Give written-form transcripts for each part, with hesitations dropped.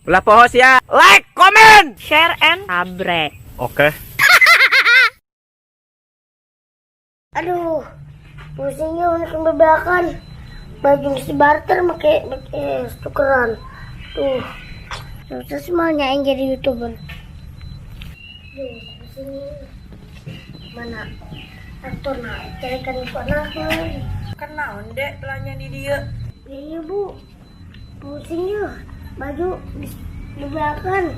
Ulah poho ya. Like, comment, share, and sabrek. Oke. Aduh, pusingnya untuk bebeakan. Baju mesti barter make make tukeran. Tuh, susah sih mau nyain jadi youtuber. Duh, pusingnya. Mana aktor nah, carikan itu anak. Kan naon dek belanja di dia. Iya bu, pusingnya. Baju bebeakan.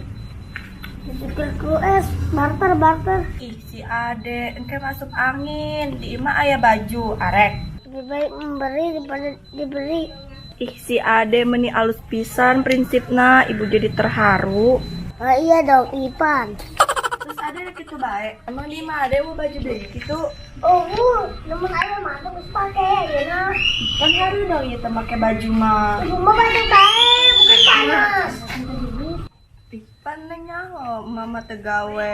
Ditukar ke es, barter barter. Ih, si Ade, engke masuk angin. Di imah aya baju arek. Lebih baik memberi daripada diberi. Ih, si Ade meni alus pisan prinsipna, ibu jadi terharu. Oh iya dong, Ipan. Terus Ade gitu baik. Emang di imah Ade mau baju deui gitu? Oh, bu, namun ayah mah tuh pakai ya nah. Kan haru dong ieu teh make baju mah. Ibu mah baju baik, bukan panas. Ih, pan nyaho mama teu gawe.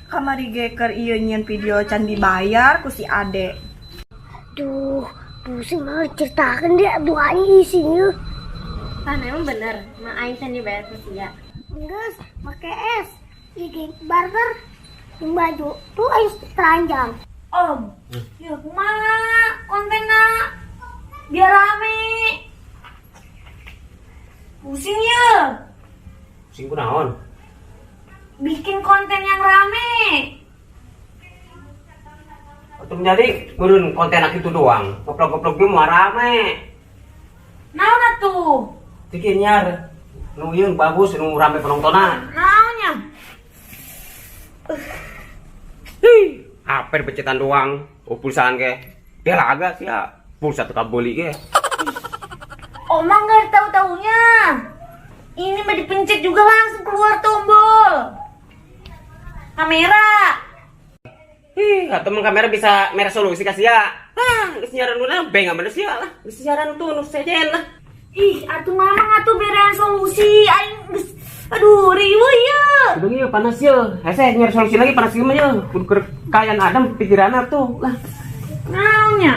Kamari ge keur ieu nyieun video can dibayar ku si Ade. Duh, pusing banget ceritakan dia doanya isinya. Pan, emang bener, mak aing can dibayar ku sia. Enggak, pakai es. Iki barter yang baju tuh ayo telanjang. Om, ya kumaha kontenna biar rame. Pusing ya, Pusing kunaon? Bikin konten yang rame. Untuk menjadi gurun konten itu doang. Goblok-goblok ge mah rame. Naon atuh? Bikin nyar. Nu ieu bagus, nu rame penontonnya. Naonnya? Hih, apa dipencetan doang. Oh, pulsaan ke. Dia laga sih ya. Pulsa tuh kabeli ke. Oma nggak tahu taunya. Ini mah dipencet juga langsung keluar tombol. Kamera. Ih, atau emang kamera bisa merah solusi kasih ya. Ah, geus nyaran nu beng manusia lah. Geus nyaran tuh nu sejen lah. Ih, atuh mama atuh berean solusi. Aing geus aduh riweuh ya. Udah ieu panas ye. Hese nyari solusi lagi panas ieu mah ye. Kudu keur kayan adam pikiranna tuh lah. Naonnya?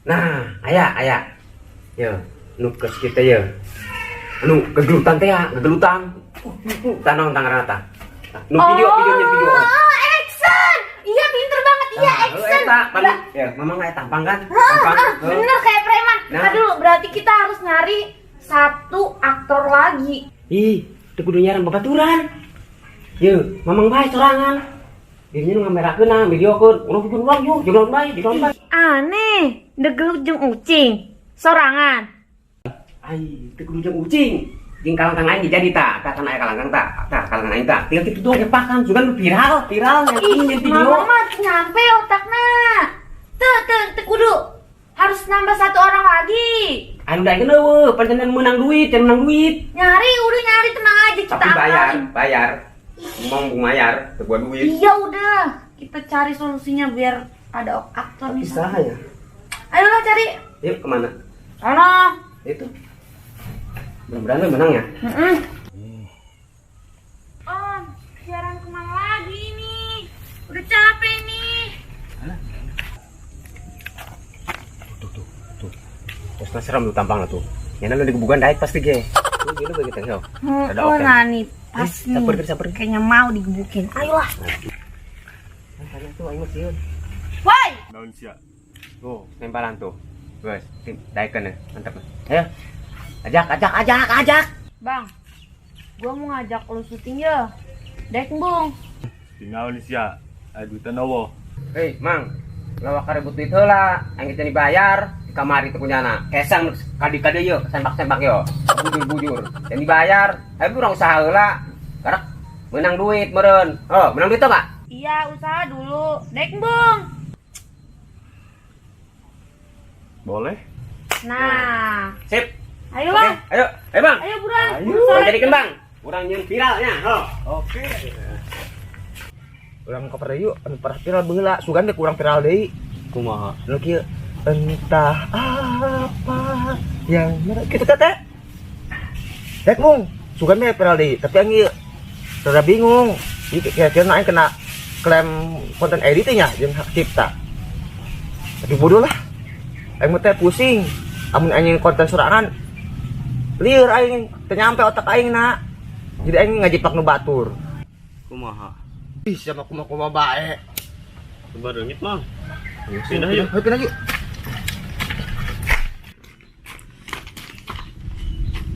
Nah, aya aya. Yo, nu geus kita ye. Anu gegelutan teh ya, gegelutan. Tah naon tah ngaranna tah? Nu video video video. Oh, action. Iya, pinter banget. Iya, Nah, action. Eta, pan, ya, mamang kayak tampang kan? Tampang. Ah, bener kayak preman. Nah. Aduh, berarti kita harus nyari satu aktor lagi. Ih, teu kudu nyaran babaturan. Ye, mamang bae sorangan. Dirinya nu ngamerakeun nah, videokeun. Urang bikin urang yuk, jeung bae, jeung bae. Aneh, degelut jeung ucing. Sorangan. Ai, teu kudu jeung ucing. Jeung kalangkang aing jadi tah, tah kan aya kalangkang tah, tah kalangkang aing tah. Tinggal kitu doang gepakan, sugan nu viral, viral yang Ih, ini video. Mama mah nyampe otakna. Tuh, tuh, tuh kudu harus nambah satu orang lagi. Anu da aing eueuh, pancen menang duit, can menang duit. Nyari, udah nyari, tenang aja kita Tapi bayar, akalin. Bayar. Mau bayar, teu buat duit. Iya udah, kita cari solusinya biar ada aktor nih. Bisa ya. Ayolah cari. Yuk kemana? Sono. Itu. Mudah-mudahan lu menang ya. Mm-mm. Om, siaran kemana lagi nih? Udah capek nih. Tuh, tuh, tuh. Terus serem tuh tampangnya tuh. Yang lu digebukan daek pasti ge. Tuh gitu begitu yo. Ada Oh, oke. nah nih, pas Eh, nih. Sabar, sabar. Kayaknya mau digebukin. Ayolah. Nah, tuh aing mah sieun. Woi, Naon sia? Tuh, tempalan tuh. Guys, tim daekeun ya. Mantap. Ayo. Ajak, ajak, ajak, ajak. Bang, gua mau ngajak lu syuting ya. Dek, Bung. Tinggal sia. Aya duitan eueuh. Hei, Mang. Lawak karebut duit heula, aing teh dibayar di kamari teh kunyana. Kesang kadi-kadi yo, sempak-sempak yo. Bujur-bujur. Dan dibayar, ayo urang usaha heula. Karena menang duit meureun. Oh, menang duit enggak? Iya, usaha dulu. Dek, Bung. Boleh? Nah, Sip. Ayolah. Oke, ayo, ayo Bang. Ayo buruan. Ayo. Urang jadikeun Bang. Urang nyieun viralnya. Oh. Oke. Urang cover deui yuk, anu pernah viral baheula, sugan teh kurang viral deui. Kumaha? Nu kieu, entah apa yang kitu teh teh. Rek mung, sugan teh viral deui, tapi aing ieu rada bingung. Ieu kira-kira aing kena klaim konten edit nya jeung hak cipta. Tapi bodoh lah. Aing mah teh pusing. Amun aing konten sorangan Lieur aing teu nyampe otak aing na. Jadi aing ngajiplak nu batur. Kumaha? Ih, siapa kumaha-kumaha bae. Coba reungit mah. Pindah yuk. Ayo pindah yuk.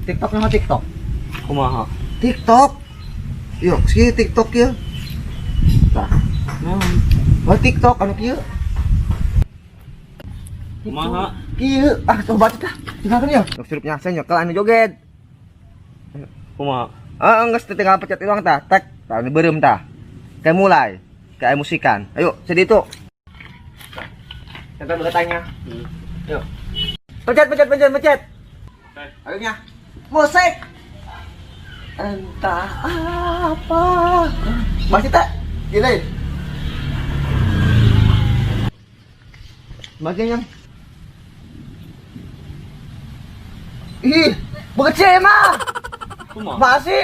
TikTok nama TikTok. Kumaha? TikTok. Yuk, si TikTok ya. Tah. Oh, TikTok anu kieu. Kumaha? Kieu, ah coba tah. Tinggalkan ya. Surup nyasen nyekel anu joget. Kumaha? Ah, geus tinggal pencet doang tah. Tek, tah anu beureum tah. Kayak mulai, kayak musikan. Ayo, sedih itu. Sampai bertanya. Yuk. Pencet, pencet, pencet, pencet. Ayo nya. Musik. Entah apa. Masih tak? Gini. Bagian yang. Ih, bekecil mah. Masih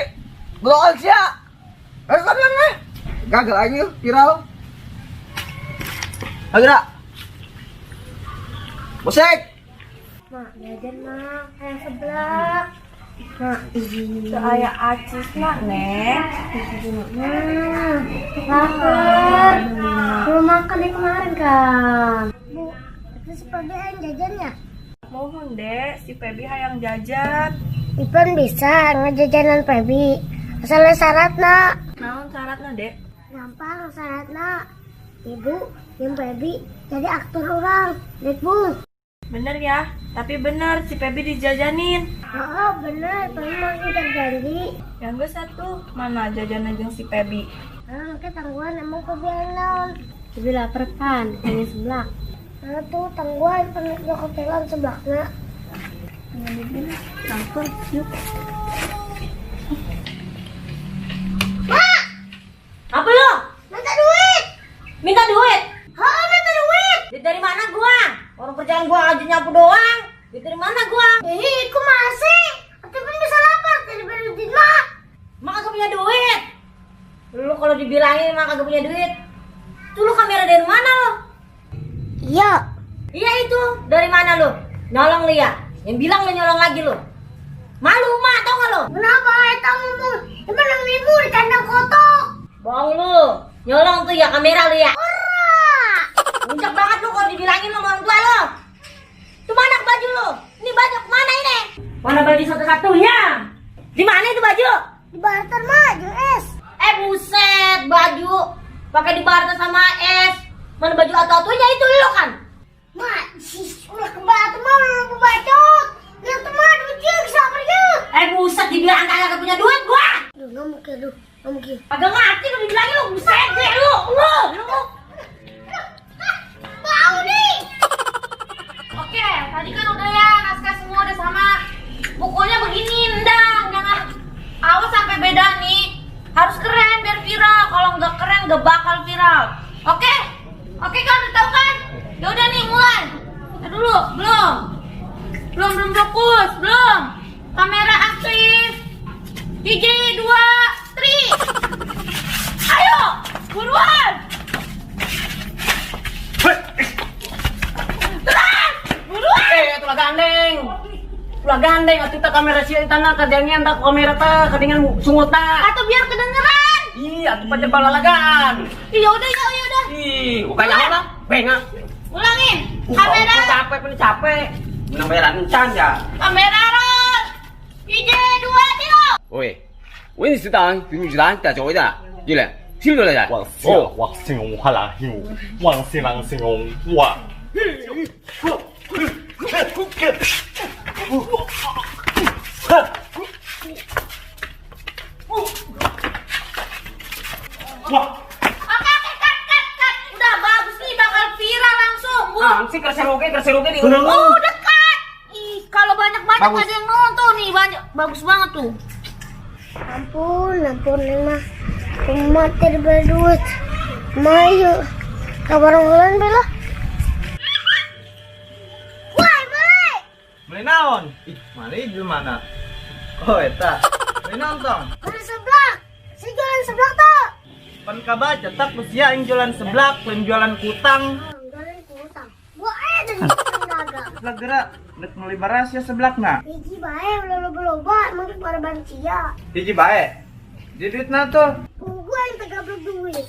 blokan sia. Eh, kan nih. Gagal aja yuk, viral. Ayo gerak. Musik. Mak, jajan mak, kayak seblak. Mak, izinin. Teu aya acis mak, Neng. Nah, lapar. Belum makan dari kemarin kan. Bu, itu si Pebi yang jajannya. Mohon dek, si Pebi hayang jajan. Ipan bisa ngejajanan Pebi. Asalnya syaratna. Naon syaratna, Dek? Gampang syaratna. Ibu, yang Pebi jadi aktor orang. Dek, Bu. Bener ya, tapi bener si Pebi dijajanin. Oh, bener. Pebi mau udah janji. Yang gue satu, mana jajanan jeung si Pebi? Ah, mungkin tangguhan emang Pebi naon. Pebi lapar kan, pengen seblak. Nah tuh tangguhan pengen hotelan seblakna. Lapar, yuk. Apa lo? Minta duit. Minta duit? Oh, minta duit. Duit dari mana gua? Orang kerjaan gua aja nyapu doang. Duit dari mana gua? Ih, aku masih. Tapi pun bisa lapar daripada duit mah. Mak kagak punya duit. Lu kalau dibilangin mak kagak punya duit. Tuh lu kamera dari mana lo? Iya. Iya itu, dari mana lu? Nyolong lu ya? Yang bilang lu nyolong lagi lu. Malu mak, tau gak lu? Kenapa eta ngomong? Emang nang ibu di kandang kotok. Bohong lu. Nyolong tuh ya kamera lu ya. Ora. Puncak banget lu kalau dibilangin lu sama orang tua lu. Tuh mana baju lu? Ini baju kemana ini? Mana baju satu-satunya? Di mana itu baju? Di barter mah jeung es. Eh buset, baju pakai di barter sama es. Mana baju atu-atunya itu lu kan? Mak, sis, ulah kembali tuh mah ulah bacot. Lihat tuh mah duit jeung sabar ye. Eh buset, dibilang kagak punya duit gua. Duh, nggak mungkin, duh, nggak mungkin. Kagak ngerti lu dibilangin lu buset deh lu. Lu. Bau nih. Oke, tadi kan udah ya naskah semua udah sama. Pokoknya begini, ndang, jangan awas sampai beda nih. Harus keren biar viral. Kalau nggak keren nggak bakal viral. Oke? Oke kan udah tahu kan? Ya udah nih mulai. Ntar dulu, belum. Belum fokus, belum. Kamera aktif. 3, 2, 3. Ayo, buruan. Terus, buruan. Eh, atulah gandeng. Ulah gandeng atuh teh kamera sia di tanah kadengean tak kamera teh kadengean sungut ta. Atau biar kedengeran. Ih, atuh pacar balalagaan. Iya udah, ya udah. Ih, bukan nyawa lah. Bengak. Ulangin. Kamera, Capek, pun capek. Menang bayaran encan ya. kamera roll. 3, 2, 3. 喂，我你是当，你是当，大家的，对了，听着来我是我是我啦，我是人是我。Wah, Oke, oke, cut, cut, cut. Udah bagus nih, bakal viral langsung. Bu. Ah, sih kerseruge di. Udah cut. Ih, kalau banyak-banyak Bagus. ada yang nonton nih, banyak. Bagus banget tuh. Ampun, ampun neng mah. Emak tidak berduit. Mayu. Kabar bulan bela. Wah, beli. Beli naon? Ih, mana di mana? Oh, eta. Beli naon tong? Beli seblak. Si jualan seblak tuh. Pan kabaca tak usia yang jualan seblak, lain jualan kutang. Jualan kutang. Gua aja dari tukang dagang. Geus lah geura, rek meuli baras ya seblakna. Hiji bae ulah loba-loba, emang barbar sia. Hiji bae. Di duitna tuh. Gua yang tegablek duit.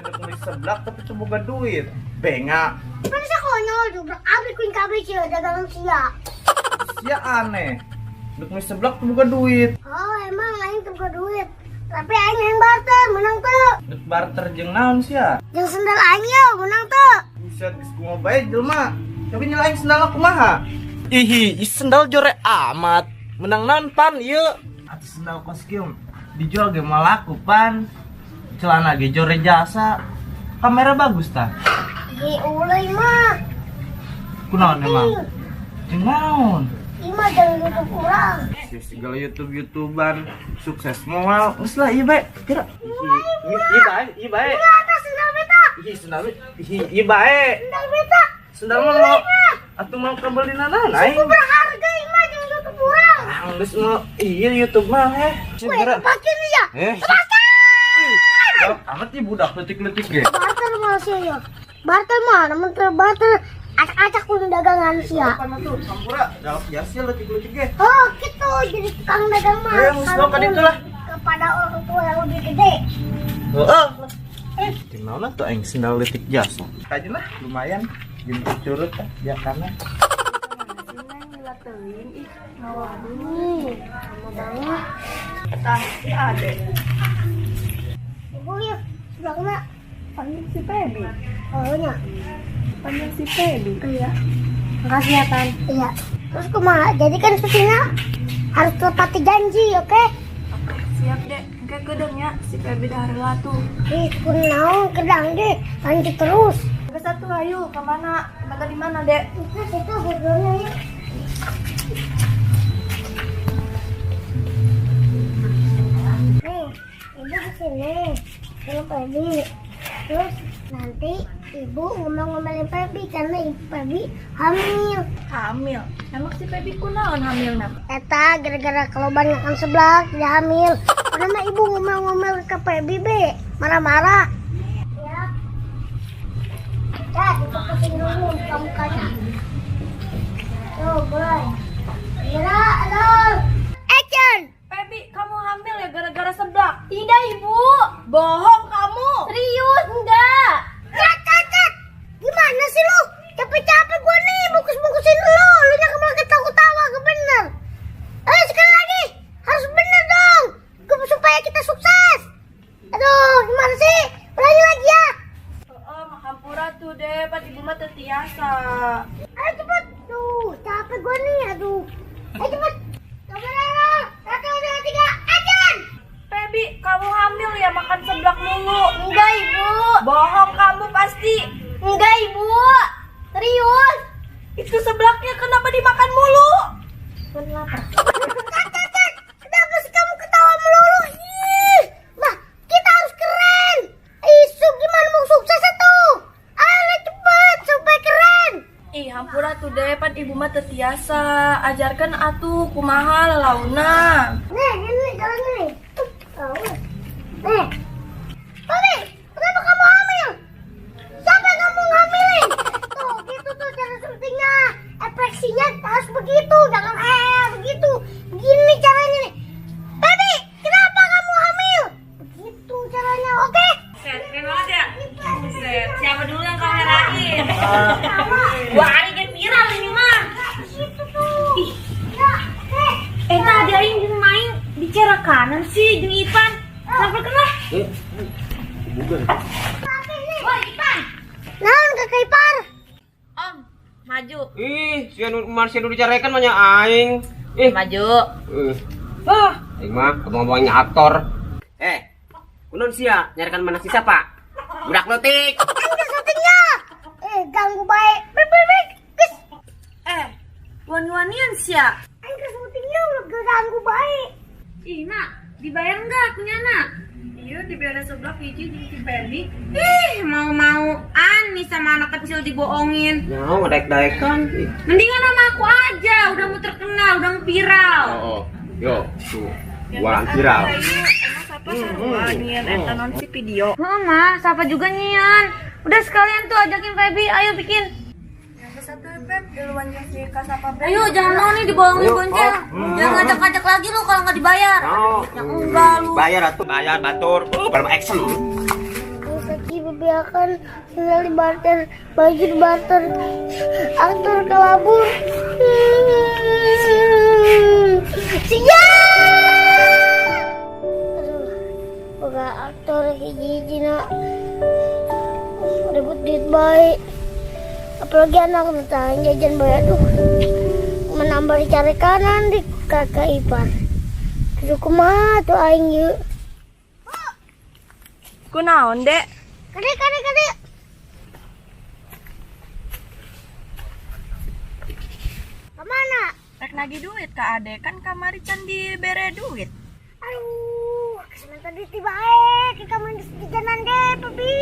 Rek meuli seblak tapi teu boga duit. Benga. Mana sia konyol jubrak abrik kuing kabeh sia dagangan sia. Sia aneh. Rek meuli seblak teu boga duit. Oh, emang aing teu boga duit. Tapi aing yang barter, menang teu. Rek barter jeung naon sia? Jeung sendal aing yo, menang teu. Buset, geus kumaha bae jelema. Tapi nyalain sendal aku maha. Ihi, sendal jore amat. Menang naon pan ieu? Atuh sendal kostum dijual ge moal laku pan. Celana ge jore jasa. Kamera bagus tah. Ge ulai mah. Kunaon emang? Jeung naon? Ima jangan YouTube urang. Si segala YouTube-YouTubean sukses moal. Geus lah ieu bae. Kira. Ieu bae, ieu bae. Atas sendal beta. Ih, sendal ih, ieu bae. Sendal beta. Sendal mah mau atuh mau kabeli naon aing. Berharga ima jeung YouTube urang. Ah, geus mau iya YouTube mah heh. Weh, pakai nih ya. Eh. Amat nih budak letik-letik ge. Barter mah sia ya. Barter mah, namun barter acak-acak kudu dagangan sia. Apa tuh? Sampura, galak biasa letik-letik ge. Oh, gitu jadi tukang dagang mah. Eh, geus mau ka ditu lah. Kepada orang tua yang lebih gede. Heeh. Eh, di mana tuh aing sendal letik jasa? Kaji lah, lumayan. Jeung curut tah biakana. Teuing ih, ngawaduh. Nih, lama banget. Tah si Ade. Ibu ya, sebelahnya. Panggil si Pebi. Oh, nya. Panggil si Pebi. Iya. Makasih ya, Tan. Iya. Terus kumaha? Jadi kan syutingnya harus tepati janji, oke? Oke, siap dek. Engke kedeungnya si Pebi dahar heula tuh. Ih, kunaon kedang ge, lanjut terus. Geus atuh ayo ka mana? Kemana di mana, Dek? Itu situ bodohnya ya. Nih, ibu di sini. Sama Pebi. Terus nanti ibu ngomel-ngomelin Pebi karena ibu Pebi hamil. Hamil. Emang si Pebi kunaon hamilna? Eta gara-gara kalau banyakan seblak dia hamil. Karena mah ibu ngomel-ngomel ke Pebi be, marah-marah. Ya. Ya, difokusin dulu muka-mukanya. Tuh, boleh. Mira, halo. Action! Pebi, kamu hamil ya gara-gara seblak? Tidak, Ibu. Bohong kamu. Serius, enggak. Cat, cat, cat. Gimana sih lu? Capek-capek gua nih bungkus-bungkusin lu. Lu nya malah ketawa-ketawa, gak bener. Ayo sekali lagi. Harus bener dong. Supaya kita sukses. Aduh, gimana sih? Ulangi lagi ya. Heeh, makampura tuh deh, pan ibu mah teu tiasa. Ayo cepet. Duh, capek gua nih. Aduh. Ayo cepet. Kamera, 1, 2, 3, action! Pebi, kamu hamil ya makan seblak mulu. Enggak, Ibu. Bohong kamu pasti. Enggak, Ibu. Serius. Itu seblaknya kenapa dimakan mulu? Kan lapar. Cat, cat, cat. Kenapa sih kamu ketawa melulu? Ih, nah, kita harus keren. Isu gimana mau sukses itu? Ayo cepet supaya keren. Ih, hampura tuh deh, pan ibu mah teu tiasa. Ajarkan atuh kumaha lalauna. Nih, ini jalannya nih. Tuh, tahu. Nih. Tobi, kenapa kamu hamil? Siapa yang kamu ngambilin? Tuh, gitu tuh cara syutingnya. Ekspresinya harus begitu, jangan begitu. Gini caranya nih. Baby, kenapa kamu hamil? Begitu caranya, oke? Set, keren banget ya. Buset, siapa dulu yang kamerain? Wah, hari ini viral ini mah. Gitu tuh. Ya, oke. Eh, tadi aing jeung main bicara kanan sih jeung Ipan. Sampai kena. Bukan. Wah, Ipan. Naon kakak ipar? Om, maju. Ih, sia nu manusia nu dicarekan mah nya aing. Ih, Maju. Ah, aing mah abang-abangnya aktor. Eh, kunaon sia nyarikan mana sisa, Pak? Budak leutik. Aing syutingnya. Eh, ganggu baik. Bek, bek, bek. Geus. Eh, wani-wanian sia. Aing ke syutingnya udah ganggu baik. Ih, Nak, dibayar enggak punya nak? Iya, dibere seblak hiji jeung si Pebi. Ih, mau-mauan nih sama anak kecil dibohongin. Nyaho ngedaek-daekan. Ih. Mendingan sama aku aja, udah mau terkenal, udah mau viral. Oh, oh. Yo, tuh. Gua viral. Emang siapa sarua nyieun eta non si video? Heeh, Ma, siapa juga nyian. Udah sekalian tuh ajakin Feby, ayo bikin. Satu Beb, duluan jeung si Kasapa Beb. Ayo jangan mau nih dibohongin boncel. Jangan ngajak-ngajak lagi lu kalau nggak dibayar. Yang enggak lu. Bayar atuh, bayar batur. Baru action. Kaki bebeakan sendal di barter, baju di barter, aktor kelabur. Siap! Aduh, boga aktor hiji-hijina ribut duit baik. Apalagi anak minta jajan bayar tuh menambah dicari kanan di kakak ipar. Aduh, kumaha tuh aing yeuh. Kunaon, Dek? Kade, kade, kade. Kemana? Rek nagih duit ka Ade, kan kamari can dibere duit. Aduh, kesementan duit tiba bae, kita main jajanan deh, Pebi.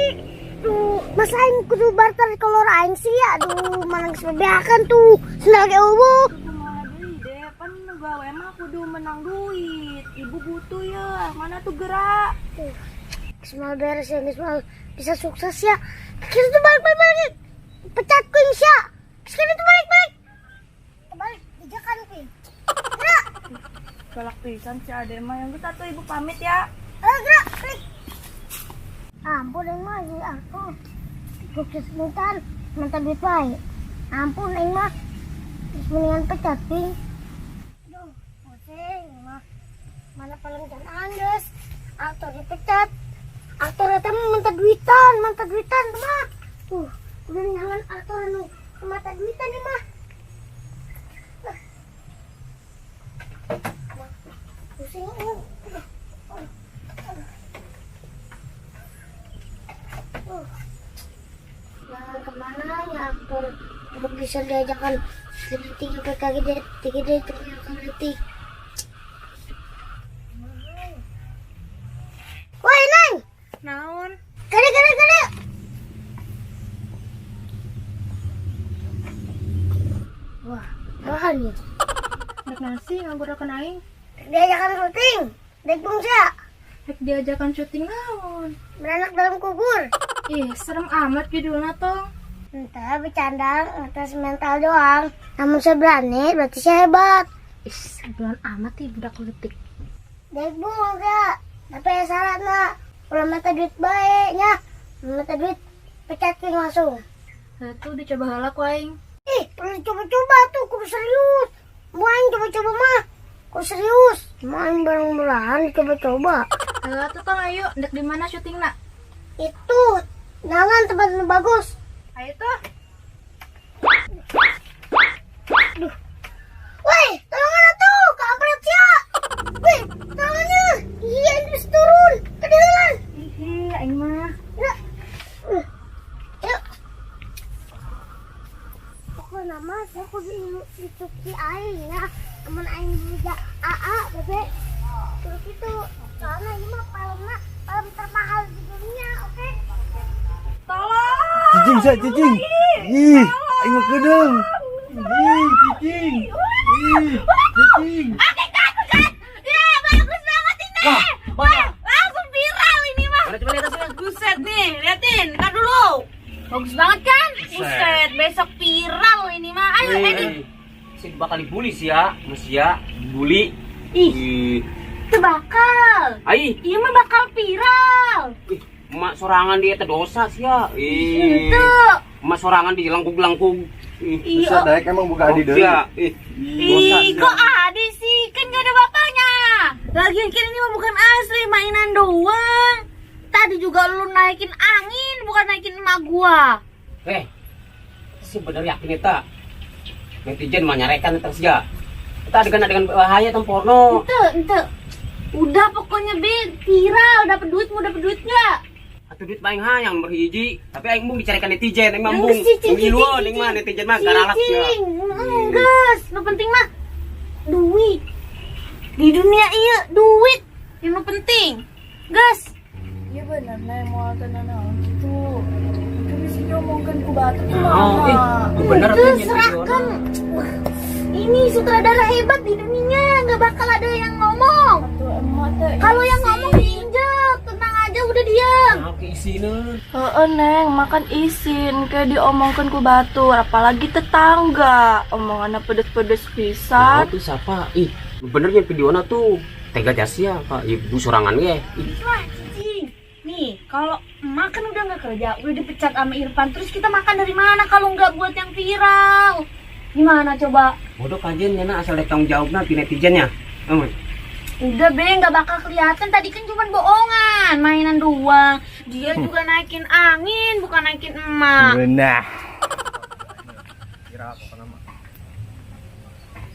Duh, masa aing kudu barter kolor aing sih ya? Aduh, mana geus bebeakan tuh. Sendal ge eueuh. Kumaha deui, Dek? Pan nu gawe mah kudu menang duit. Ibu butuh ya, mana tuh gerak. Tuh, geus mal beres ya, geus mal bisa sukses ya. Kita tuh balik balik balik. Pecat kuing sia. Geus kan itu balik balik. Balik, dijakan kuing. Gerak. Galak pisan si Ade mah. Yang geus atuh ibu pamit ya. Ayo gerak, klik. Ampun aing mah jadi aku. Sukses bentar, minta duit bae. Ampun aing mah. Geus mendingan pecat kuing. Aduh, pusing mah. Mana paling can anggeus. Aktor dipecat. Aktor eta mah minta duitan mah. Tuh, udah nyaman aktor anu minta duitan nih mah. Pusing. Nah, kemana ya aktor bisa diajarkan tiga PKG tiga D tiga detik. Woi Neng, Naon? kade kade kade. Wah, bahan ya. Rek nasi ngagurakeun aing. Diajarkan syuting, dek bungsa, Rek diajakan syuting naon? beranak dalam kubur. Ih, serem amat judulna tong. Entah bercanda atas mental doang. Namun saya berani, berarti saya hebat. Ih, sebelan amat nih budak letik. Dek bungsa, tapi ada syaratnya. Kalau minta duit baiknya, minta duit pecat kuing langsung. Tuh dicoba heula ku aing. Ih, perlu coba-coba tuh, kudu serius. Mau aing coba-coba mah, kudu serius. Mau aing barang murahan coba-coba. Heula tuh tong ayo, ndek di mana syutingna? Itu, jangan tempat nu bagus. Ayo tuh. Aduh. Woi, tolongan atuh, kampret sia. Woi, tolongannya. Iya, ini bisa turun. Kedengeran. Ih, aing mah. Yuk. Yuk. Pokoknya mah saya kudu itu ki aing ya. Amun aing juga AA, bebe. Terus itu, soalnya ini mah palmna palm termahal di dunia, oke? Tolong. Cicing sia, cicing. Ih, aing mah kedeung. Ih, cicing. Ih, cicing. Oke, cut, cut. Ya, bagus banget ini. Wah, Langsung viral ini mah. mana coba lihat hasilnya. Buset nih, liatin, ntar dulu. Bagus banget kan? Buset, besok viral ini mah. Ayo edit. Si bakal dibully sih ya, manusia dibully. Ih, itu bakal. Ai, Iya mah bakal viral. ih, emak sorangan dia teh dosa sih ya. Ih, Itu. emak sorangan di langkung-langkung. Ih, Iya. Daek emang buka adi deui. Ya, ih, dosa Ih, sih. kok ada sih? Kan gak ada bapaknya. Lagian kan ini mah bukan asli, mainan doang. Tadi juga lu naikin angin, bukan naikin emak gua. Eh, sih bener yakin eta. Netizen mah nyarekan terus ya. Kita adegan-adegan bahaya tentang porno. Ente, ente. Udah pokoknya Bi, viral, dapat duit mau dapat duit nggak? Atuh duit paling hayang nomor hiji, tapi aing mung dicarekan netizen, aing mah Yang mung. cicing, Ngiluan cicing, aing mah netizen mah garalak ya. Cicing, enggeus. Nu penting mah duit. Di dunia iya duit yang nu penting. Gas. Iya bener Neng, moal teu nanaon kitu. Itu bisa diomongkeun ku batur Oh, kumaha. ih, bener Itu tuh nyen serahkan. Wah, ini sutradara hebat di dunia, nggak bakal ada yang ngomong. Atuh emak teh Kalau yang ngomong diinjek, tenang aja udah diam. Oke, isineun. Heeh, Neng, makan isin kayak diomongkeun ku batur, apalagi tetangga. Omongannya pedes-pedes Nah, pisan. tuh siapa? Ih, benernya videona tuh. Tega jasia, Pak. Ibu sorangan ge. Ih, Wah, cicing. Nih, kalau emak kan udah nggak kerja, udah dipecat sama Irfan. Terus kita makan dari mana kalau nggak buat yang viral? Gimana coba? Bodoh kajian nyana asal dek tanggung jawabna ti netizennya. Euy. Udah be, nggak bakal kelihatan. Tadi kan cuma bohongan, mainan doang. Dia juga naikin angin, bukan naikin emak. Nah.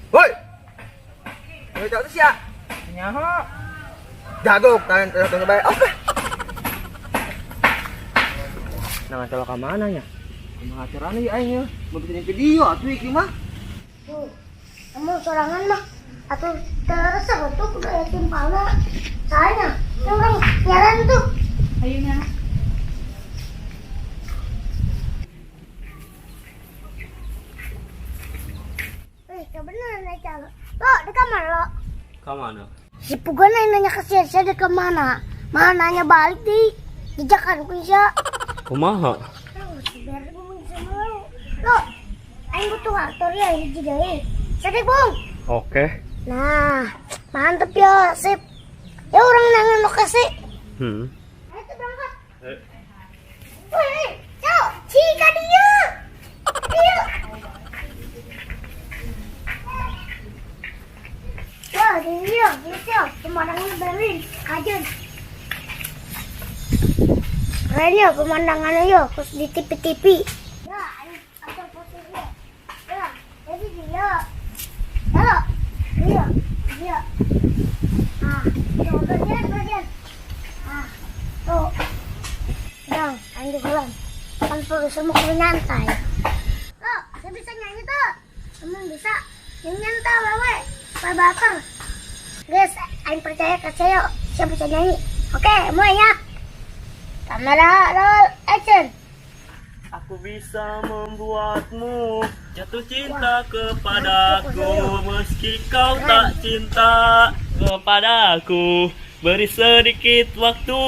Woi. Woi, tahu sih ya. Nyaho. Jago kalian terus bae. Oke. Nah, kalau ka mana nya? Kumaha carana ieu aing yeuh? Mau bikin video atuh ieu mah. Tuh, kamu sorangan mah atau terasa tuh kudu aya timpalna. Soalnya, ini orang nyaran tuh. Ayo nah. Wih, kebenaran nih calo. Lo, di kamar lo. Ka mana? Si Pugan nanya ke sia di kemana? Mana nanya balik di jejakan ku sia. Kumaha? Oh, si biar ngomong sama lo. Lo, aing butuh aktor ya hiji deui. Sedih, Bung. Oke. Nah, mantep ya, sip. Ya orang nangan lokasi. Ayo tuh berangkat. Wih, cok, cika dia. Dia. Wah, dia, dia, pemandangannya Berlin, kajen. Keren ya pemandangannya yo, terus di TV-TV. Ya, ayo atur posisinya. Ya, jadi dia. Halo, dia, dia. Ah, tuh, berjalan, berjalan. Ah, tuh. Dang, ayo jalan. Kan produser mau kudu nyantai. Lo, saya bisa nyanyi tuh. Emang bisa nyanyi tuh, wewe. Pak Baper. Guys, aing percaya ke saya, saya bisa nyanyi. Oke, mulai ya. Kamera roll action. Aku bisa membuatmu jatuh cinta kepadaku meski kau tak cinta kepadaku. Beri sedikit waktu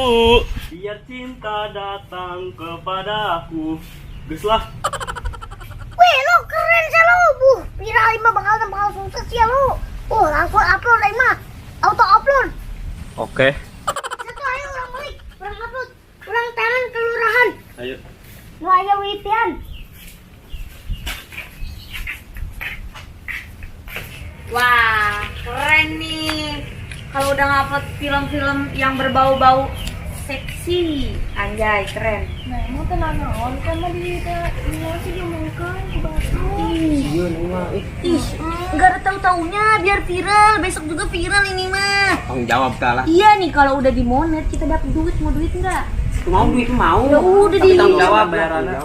biar cinta datang kepadaku. Geus lah. Wih, lo keren sih lo. Buh, viral mah bakal bakal sukses ya lo. Langsung upload aing mah. Auto upload. Oke. Satu ayo orang balik, orang upload. Orang tangan kelurahan. Ayo. Nu aya witian. Wah, keren nih. Kalau udah ngupload film-film yang berbau-bau seksi, anjay, keren. Nah, emang tenang naon kan mah di di sih diomongkeun ku batur. Iya, mah. Ih, Ih, nggak ada tahu-taunya biar viral. Besok juga viral ini mah. tanggung jawab kalah. Iya nih, kalau udah dimonet kita dapat duit, mau duit nggak? Mau duit mau. Ya udah Tapi di. tanggung jawab Bayarannya.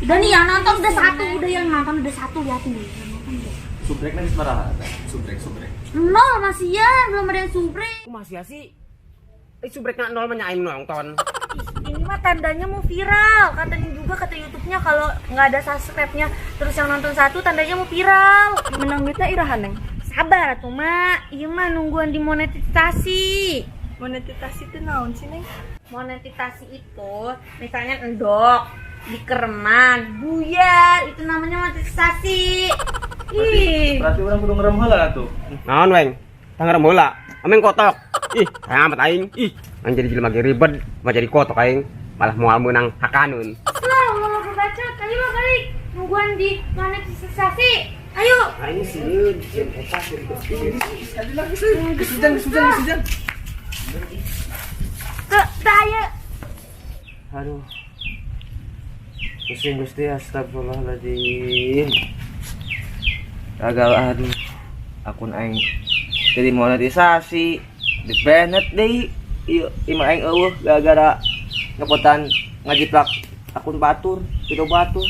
Udah nih yang nonton udah satu, udah yang nonton udah satu, liatin deh. Yang nonton udah. Subrek nanti sabaraha. Subrek, subrek. Nol masih ya, belum ada yang subrek. Masih ya sih. Eh, subrekna nol mah nya aing nonton. Ih, ini mah tandanya mau viral. Katanya juga kata YouTube-nya kalau nggak ada subscribe-nya terus yang nonton satu tandanya mau viral. Menang duitnya iraha, Neng. Sabar atuh, Mak. Iya mah nungguan dimonetisasi. Monetisasi itu naon sih, Neng? Monetisasi itu misalnya endok dikereman, buyar, itu namanya monetisasi. Ih, Berarti orang kudu ngerem heula tuh. Naon, Weng? Tangerem heula. Ameng kotok. Ih, hayang amat aing. Ih, aing jadi jelema ge ribet, mah jadi kotok aing. Malah moal meunang hakaneun. lah ulah lo bacot, ayo lo balik. Nungguan di monetisasi. Ayo. Aing sieun, sieun eta sieun. Sekali lagi sih. Geus hujan, geus hujan. Ke, ayo. Aduh. Pusing Gusti, astagfirullahaladzim. Gagal aduh. Akun aing jadi monetisasi, di banned deui. Ieu imah aing eueuh gara-gara nyepotan ngajiplak akun batur, video batur.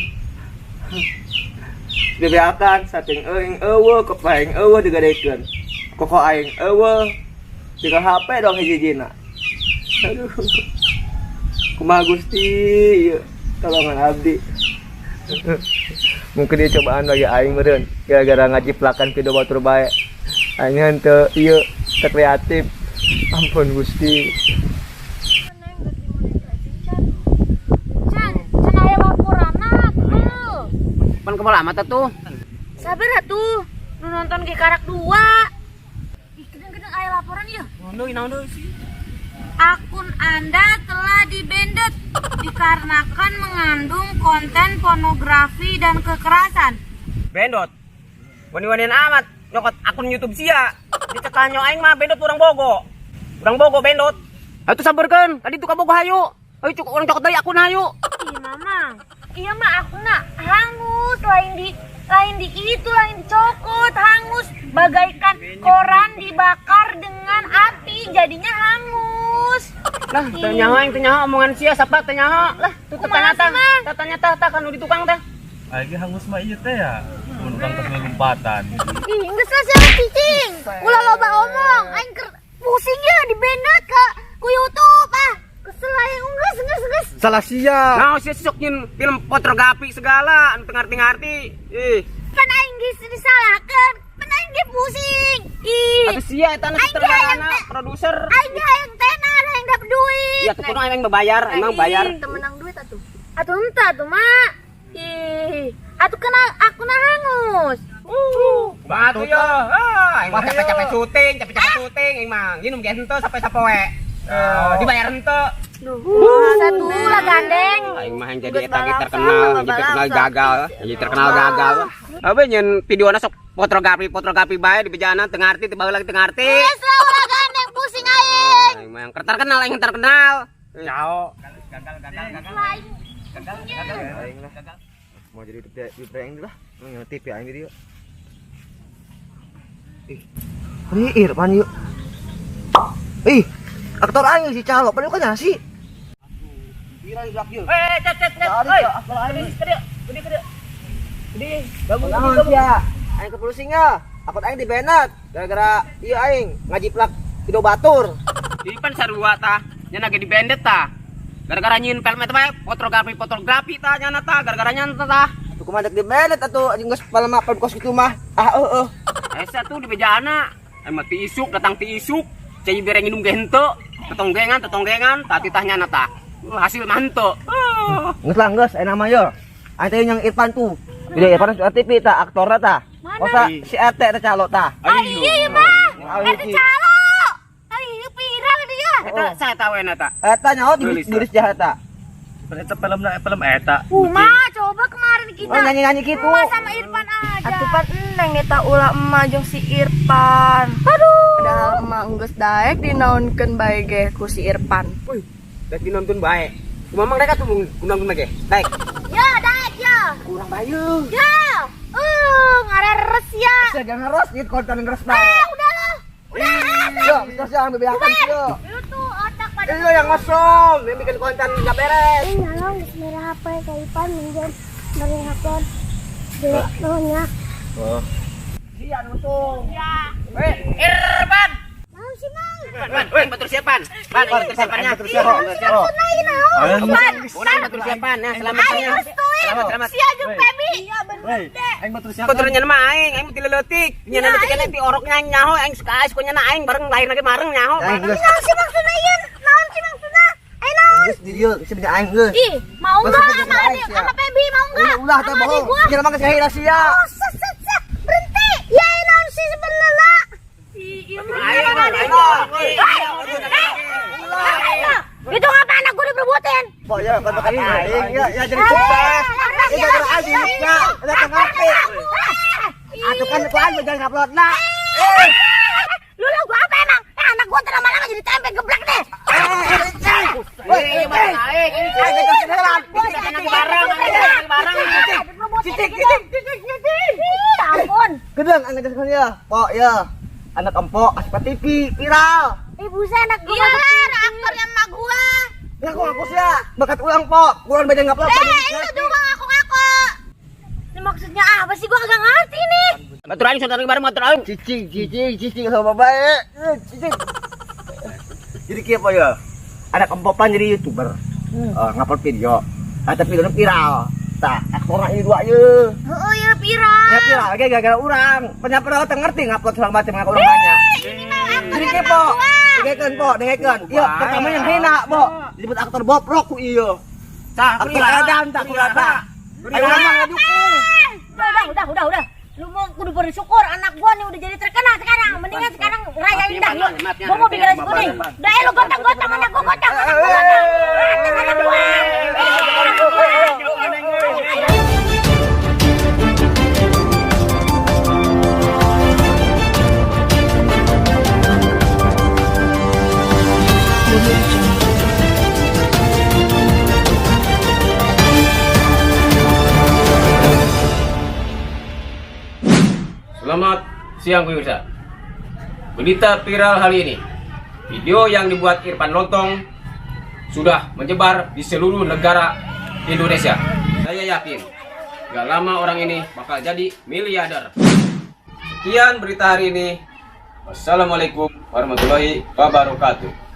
Bebeakan saking aing eueuh, kop aing eueuh digadekeun. Koko aing eueuh. Tinggal HP dong hiji-hijina. Aduh. Kumaha Gusti, ieu tolongan abdi. Mungkin dia cobaan bagi aing meureun gara-gara ngajiplakan video batur bae. Aing henteu ieu teu kreatif. Ampun Gusti. Neng, geus dimonetisasi can. bola amat tuh. Sabar atuh. Nu nonton ge karak dua. Ih, gedeng-gedeng aya laporan ieu. Naon deui, naon deui sih? Akun Anda telah dibandet dikarenakan mengandung konten pornografi dan kekerasan. Bendot. Wani-wanian amat nyokot akun YouTube sia. Dicekal nyo aing mah bendot urang bogo. Urang bogo bendot. Atuh sabarkeun, tadi tuh ka bogo hayu. Ayo cuk urang cokot deui akun hayu. Ih, Mama. Iya mah akunna hangus, lain di itu, lain dicokot, hangus bagaikan koran dibakar dengan api jadinya hangus. Lah, teu nyaho aing teu nyaho omongan sia sapa teu nyaho. Lah, tuh Kumaha tetanya tah. sih, Mang? Tetanya tah tah kan di tukang tah. Aing ge hangus mah ieu teh ya. Mun urang tos lompatan. Ih, geus lah sia cicing. Ulah loba omong. Aing keur pusing ya dibandet ka ku YouTube ah. Kesel aing geus geus geus. Salah sia. Nah, sia sok nyin film fotografi segala, anu teu ngarti-ngarti. Ih, Pan aing geus disalahkeun. Pan aing ge pusing. Ih, atuh sia eta nu Aing ge hayang sutradarana, teh. Produser. Aing ge hayang tenar, hayang dapet duit. Ya tuh kudu aing bebayar, emang bayar. Teu menang duit atuh. Atuh entah tuh, Mak. Ih, atuh kena akuna hangus. Batu yo. Ah, aing mah capek-capek syuting, capek-capek syuting aing mah. Nginum ge henteu sampai sapoe. Eh, dibayar henteu. Satu lah gandeng. Aing mah yang jadi eta ge terkenal, jadi terkenal gagal, jadi terkenal gagal. Apa nyen videona sok fotografi fotografi bae di bejana teu ngarti teu baheula teu ngarti. Geus lah ulah gandeng pusing aing. Aing mah yang terkenal aing terkenal. Cao. Aing lah. Mau jadi YouTube YouTube aing lah. Mau nge TV aing video. Ih. Ini Irfan yuk. Ih, aktor aing si calo, padahal kan sih. Viral di belakang. Eh, cet cet cet. Oi, aktor aing. Gede gede. Gede. Gabung Naon sia? Aing kepulusin ya. Akun aing di banned gara-gara ieu aing ngajiplak video batur. Di pan sarua tah. Nya ge di bandet tah. Gara-gara nyieun film eta mah fotografi fotografi tah nyana tah, gara-gara nyana tah. Tuh kumaha di banned atuh anjing geus palema kos kitu mah. Ah heueuh. Esa tuh di bejana. Emang ti isuk datang ti isuk. Cai bere nginum ge henteu. Tetonggengan tetonggengan tah titah nyana tah. Hasil mah henteu. Ah. Geus lah geus aya nama yo. Aing teh yang Irfan tuh. Video Irfan di TV tah aktorna tah. Osa si RT teh calo tah. Ah iya ya, Bang. Ayo, RT calo. Ah iya viral dia. Eta saya tahu eta. Eta nyaho di Nulis, nulis jahat ta. Eta filmna film eta. Uma, coba kemarin kita Oh nyanyi-nyanyi gitu. Emak sama Irfan aja. Atuh pan neng neta ulah emak jeung si Irfan. Aduh. Padahal emak geus daek dinaonkeun bae ge ku si Irfan. Wih, daek dinonton bae. Kumaha mereka tuh nonton bae? Daek. Ya, daek ya. Kurang bae. Ya. Ngareres ya. Saya ngeros ieu konten ngeros bae. Ah, udah lah. Udah. Ah, Yo, terus yang bebeakan yo. Lu tuh otak pada Lu yang ngosong, yang bikin konten nggak beres. Ini nyalong geus mere HP ka Ipan minjem mere HP. Dua nuhun ya. Oh. Iya untung. Weh, Irfan. Naon sih, Mang? Pan, pan, batur siapan. Pan, batur siapannya. Batur siapa? Maksudna ieu naon? Pan, batur siapan. Nah, selamat Aing ya. restuin. Selamat, selamat. Sia jeung Pebi. Iya bener deh. Aing batur siapa? Baturnya mah aing, aing ti leutik. Nya leutik kan ti oroknya aing nyaho, aing suka ais kunya aing bareng lahir lagi bareng nyaho. Aing geus. Naon sih maksudna ieu? Naon sih maksudna? Aing naon? Geus di dieu geus punya aing geus. Ih, mau Terus nggak kita sama aing, adik sia. sama Pebi mau nggak? Ulah teh Sama adik bohong. gua. Jelema geus kahira sia. Oh, set set set. Berhenti. Ya ieu naon sih sebenarnya? Ih, iya Aing, bener. aing, Itu ngapa anak gua diperbuatin? Pok ya kan bakat aing ya ya jadi sukses. Ya gara aing ya, udah teu ngerti. Atuh kan ku aing jangan ngupload na. Lu lah gua apa emang? Eh, anak gua terlama lama jadi tempe geblek deh. Woi, aing, aing geus kenalan. bareng, bareng. Cicik, cicik, cicik, cicik. Ih, ampun. Gedeng aing geus ya. Pok ya. Anak empok asup TV viral. Ibu saya anak gua. Iya lah, aktornya emak gua. Ya aku ngaku ya, bakat ulang pok, ulang banyak ngupload. Eh, itu juga ngaku-ngaku. Ini maksudnya apa sih? Gua kagak ngerti nih. Batur aing sontan bareng batur aing. Cicing, cicing, cicing sama baik. Cicing. Jadi kieu po ya. Anak empopan jadi YouTuber. Eh, ngupload video. Ah, tapi video viral. Tah, aktorna ini dua ye. Heeh, ya viral. Ya viral ge gara-gara urang. Penyapa teu ngerti ngupload segala macam ngaku urang banyak. Ini mah Jadi aktornya kieu emak po. gua. Dengekeun po, dengekeun. Ieu pertama yang hina po. Disebut aktor boprok ku ieu. Tah, Aktor edan tak kurang. Ayo urang mah ngadukung. Udah, udah, udah. Lu mau kudu bersyukur anak gua nih udah jadi terkenal sekarang. Mendingan sekarang rayain dah. Yuk. Gua mau bikin nasi kuning. Udah, eh, lu gotong-gotong anak gua, gotong anak gua, gotong. Atas anak gua. Eh, anak gua. Ayo. Selamat siang pemirsa. Berita viral hari ini. Video yang dibuat Irfan Lontong sudah menyebar di seluruh negara Indonesia. Saya yakin gak lama orang ini bakal jadi miliarder. Sekian berita hari ini. Wassalamualaikum warahmatullahi wabarakatuh.